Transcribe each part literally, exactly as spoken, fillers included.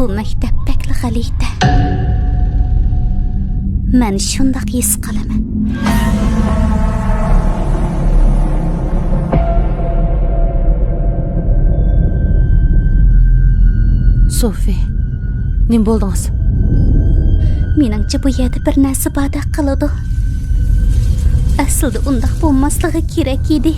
بۇ مەكتەپ بەكلا غەلىتە. مەن شۇنداق ھېس قىلىمەن. سوفى، نېمە بولدىڭىز؟ مېنىڭچە، بۇ يەردە بىر نەرسە باردەك قىلىدۇ. ئەسلىدە ئۇنداق بولماسلىقى كېرەك ئىدى.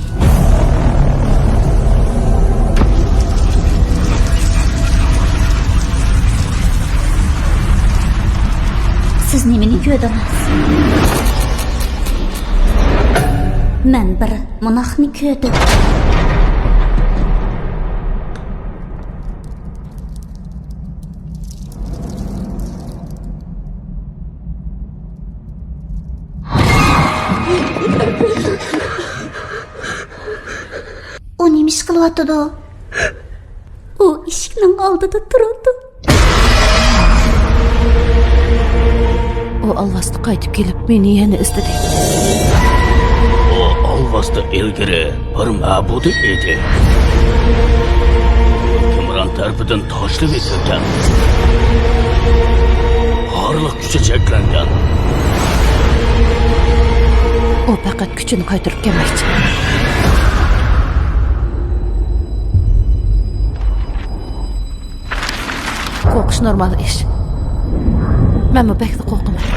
سىز نېمىنى كۆردىڭىز؟ مەن بىر موناخنى كۆردۈم. ئۇ نېمە ئىش قىلىۋاتىدۇ؟ ئۇ ئىشىكنىڭ ئالدىدا تۇرىدۇ. ئۇ ئالۋاستى قايتىپ كېلىپ، مېنى يەنە ئىزدىدى. ئۇ ئالۋاستى ئىلگىرى بىر مەبۇدى ئىدى. ھۆكۈمران تەرىپىدىن تاشلىۋېتىلگەن. بارلىق كۈچى چەكلەنگەن. ئۇ پەقەت كۈچىنى قايتۇرۇپ كەلمەكچى. قورقۇش نورمال ئىش. مەنمۇ بەكلا قورقىمەن.